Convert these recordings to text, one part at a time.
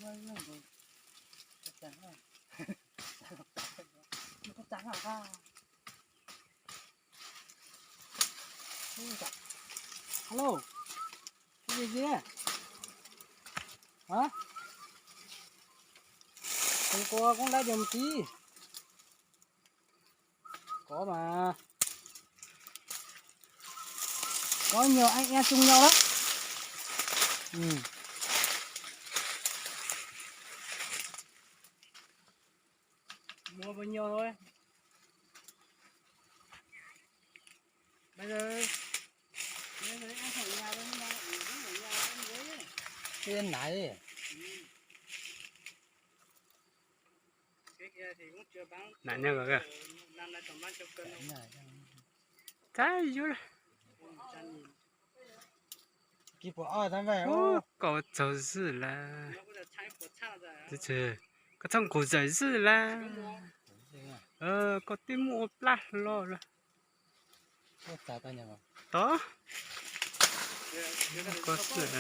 Alo, cái gì kia? Hả? Tuần qua cũng đã dùng tí. Có mà. Có nhiều anh em chung nhau lắm. Ừ. Mua bao nhiêu thôi? Bây giờ, bây giờ ăn ở nhà thôi, nhưng mà ở nhà ăn với. Cái này. Cái kia thì cũng chưa bán. Nặng nhau rồi kìa. Năm nay còn bán cho cân không? Cái dữ. Ui, trăm nghìn. Ui, cov txaus ntshai lawm. Koj txhob nqus zam ntshai lawm. Koj twb muaj ua plab hlo lawm. Tod. Koj xwb.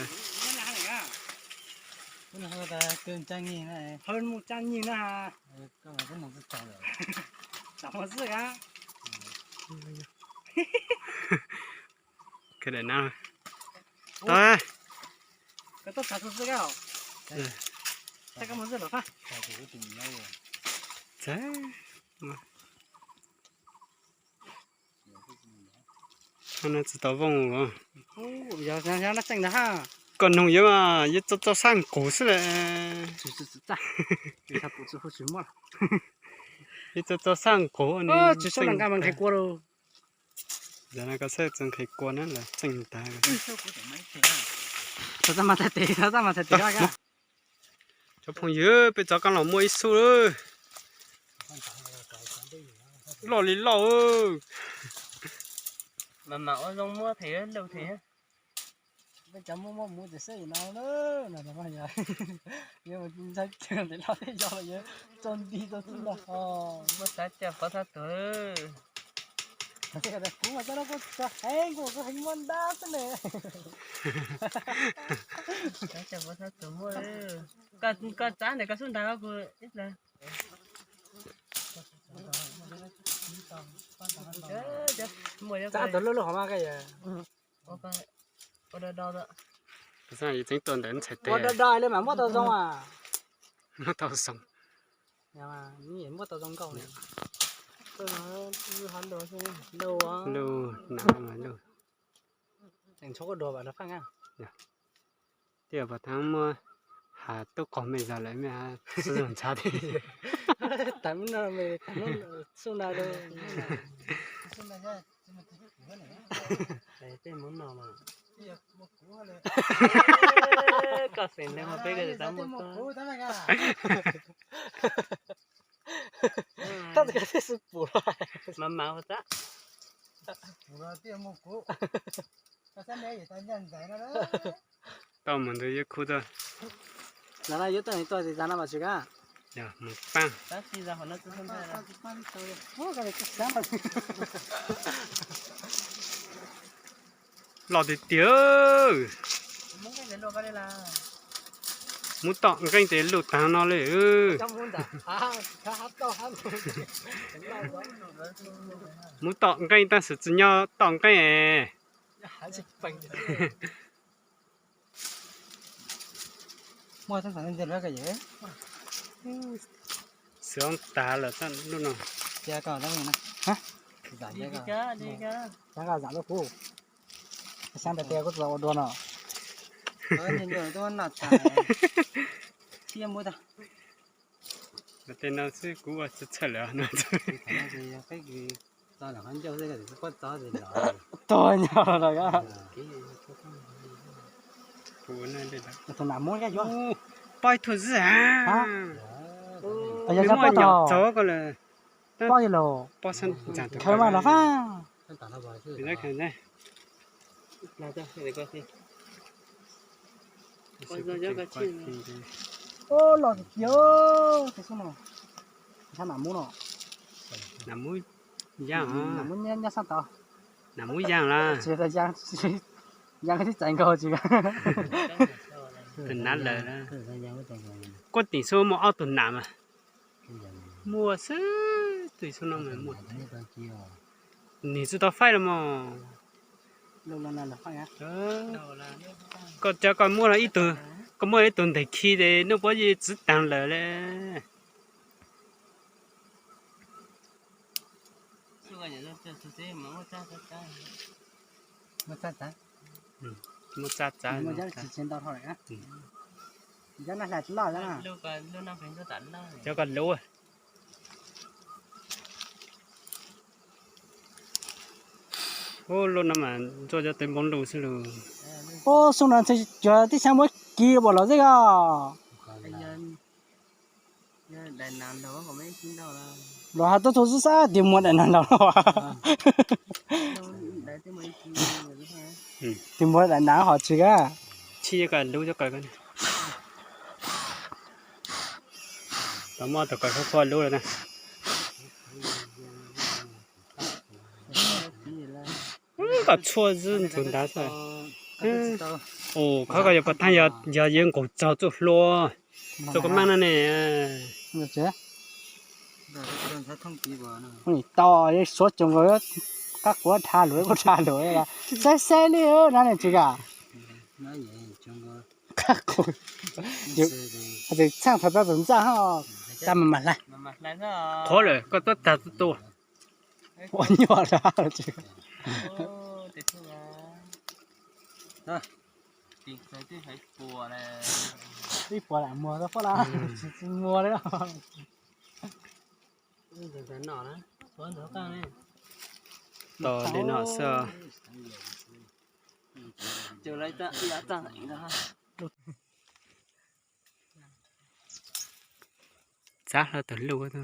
Hơn một trăm nghìn nữa hả? Tao mua xwb hả? Khe daim na. Tod. Koj tuaj txog tus xwb koj. Txog koj mus xwb los faj. Txog. Tsis tau vooj los. Koj noog yuav mas yeej txaus txaus sab nqus xwb lawm. Yeej txaus txaus sab nqus. Zaum no koj txhob txwm nqhis kua na, lawv txeej tas. Cov phooj ywg, peb txov kab los muaj ib xub lawm. Loj li loj. Mas mam ua zoo muab them lawm them. Peb cov muaj muaj muv tias seb no, no yog ntshai tseg ntev los tej yog los yuav tso nti rau xwb ntag. Muaj xav coj pov thab tuag. Kuv mas coj no kuj tso heev, kuv kuj heev muaj ntab xwb ne. Xav coj pov thab tuag muaj. Koj txav ntawm koj xub nrag kuv ib plag. Txav tau lub lub hov mas koj yog. Ua do do, txeeb tuaj ntawm ntxhais tes. Ua do do li mas muab tau zoo a. Muab tau zoo. Muab tau zoo nkauj li. Lub, lub, tseem tshuav koj dua vas rau faj na. Twb yog pov thab muab has tub qaug me zog lawm me has xub zoo ntshav tiag. Tas mus no me tas mus xub na. Tej mus no mas koj xeem neeg mas peb ko xav muaj koj. Tab sis koj thiaj xwb pum los mas mas ua txab. Tau mus ntawd yuav khub tau. Zaum no yuav tuaj tuaj zaum no mas tsis kam. Yog mus paab. Loj tiag tiag. Muab tom nqeej tes luj taag no li. Muab tom nqeej tab sis tsis nyob tom nqeej. Muaj txheej ntawd lawm koj yawm. Xwb tag lawm lub no. Cia koj, cia koj zam lub kuv. Xyab npais tes kuv tsis tau ua dua no. Tej no xwb kuv ua txhawj txhawj lawm no. Tog nyob los. Tus nam muab yuav. Poj txog ko lawm. Poj yog los. Khaws mas los faj. Los tiag tiag, tus xub no. Ntshe nam mub no. Nam mub yaaj, nam mub nyob sab tod. Nam mub yaaj lawm. Tsis yog yaaj, yaaj tib txais nkaus tsis. Tus nav lawm. Kuab tim xub muaj ob tug nam mas. Muaj xwb, tim xub no mas muaj. Nim tsis tau faib los mas. Koj cov koj muaj ib tug, koj muaj ib tug nteg khi ces noj puab yeej txwv taag lawm le. Muaj txaj txav. Cov koj lub. Ub, lub no mas ntsuab cov teb npoo lug xwb lug. Ub, xub no ntshe cuag tib xyaav muab kis pom los xwb os. Los has tuaj txug xwb xwb tias muaj daim nas laus. Tias muaj daim nas hov tsis kab. Tsis koj lub cov koj. Tau muab tug koj khuab khuab lub lawm na. Koj tshuaj zib ntug nrad xwb. Ua khov koj yuav pov thaab yog yuav nqus txaug txuj hlua, txuj koj maaj no ne. Tau, suav tsoos nkaus, qab quav dha luam kuj dha luam, saib saib li na ne tsis kam. Txhaaj thaum tau tus ntxaj hab, tag mas mam hlais. Qhuav lawm koj tuab tag tu tu. Ua nyuaj lawm. Ib puas lam muag tau pob las, tsis muag li. Tos li no xwb. Txav hlo tug luj.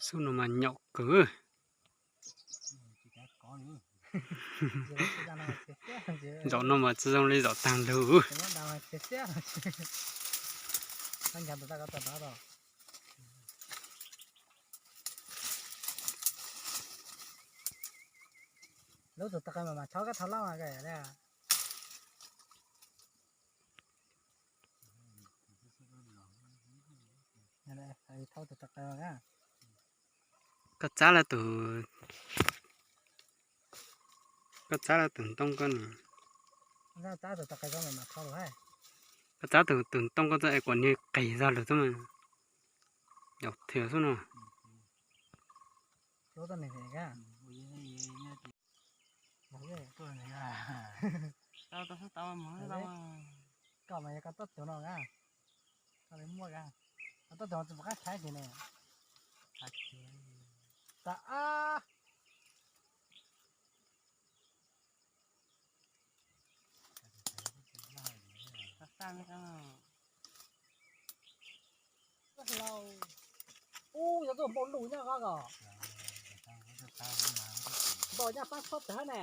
Xub no mas nyaum kawg. Zaum no mas tsi zoo li zaum taag lug. Lub tug tau qe mas mas thaub kab thaub lab mas. Koj txav lawm tus, koj txav lawm tus ntoo koj no. Koj txav tus tus ntoo koj txo es kuas nwg qis zog lug xwb mas. Yaum thwm xwb no. Koj mas yog koj tuaj tug no a, koj li muaj a, koj tuaj tug no tsis pom qab thaib kiag ne. Tas ab. Ub, yog tuaj npau lug nyaj qab ko. Npau nyaj paab txhob tawg ne.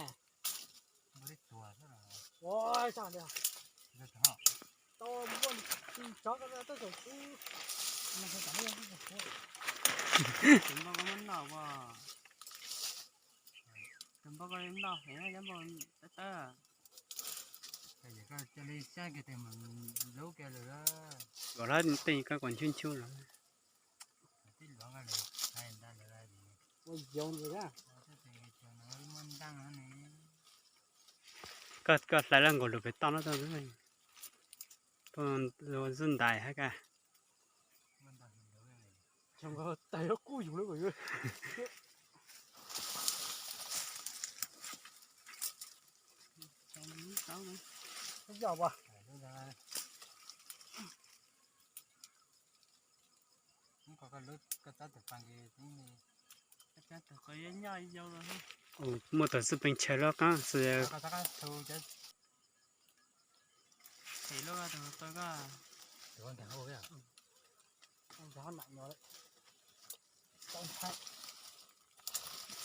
Ua, tau npau tsov ko tuaj saum kub. Tus npau ko muab noj, tus npau ko noj heev, npau tawb tawb. Cia li saib kiag tes mus lub kiag lawm. Kom lawv tej koj kom nchuj nchuj lawm. Ua yoov ntawd. Muaj ntaaj ne. Koj, koj hlais lawm nkaus lug pem toj no tau, tau zwb ntais hab ka. Yog, muaj tug xwb peev tshaw loj qaab xwb.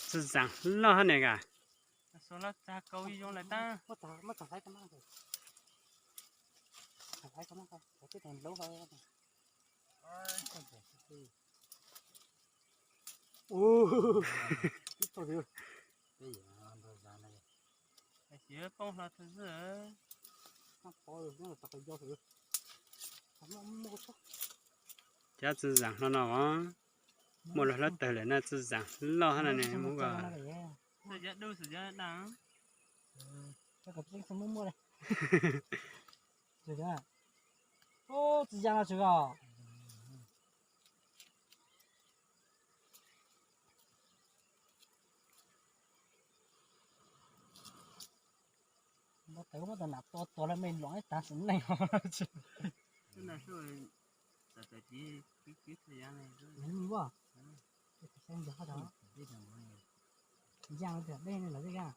Txawj zaam loj hab ne ka. Ub, tib tug. Cov txiv zam hlo no os, muaj lub hlab tawg lawm na, txiv zam loj hab na ne, muab ko. Txiv zam no tsw os. Muab tau, muab tau nam tua tuag lawm mej, luam ib tag sim neej. Yaa tiag dej ne lawv tej yaa.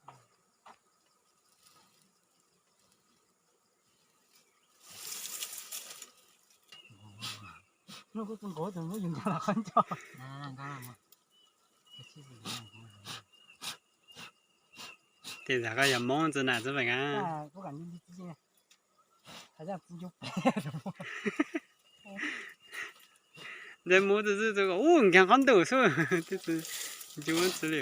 Hnub kuv txo nkaus tus hnub yus nkaag los qhov ncauj. Tej zag koj yog Moob txiv nam txiv veem a. Ntawd mus txwv txwv txwv ub nkeeg qhob ntuj xwb, tej txwv ncu txwv li.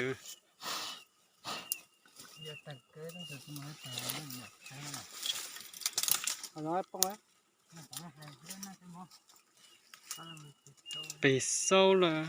Pes xaub lawm.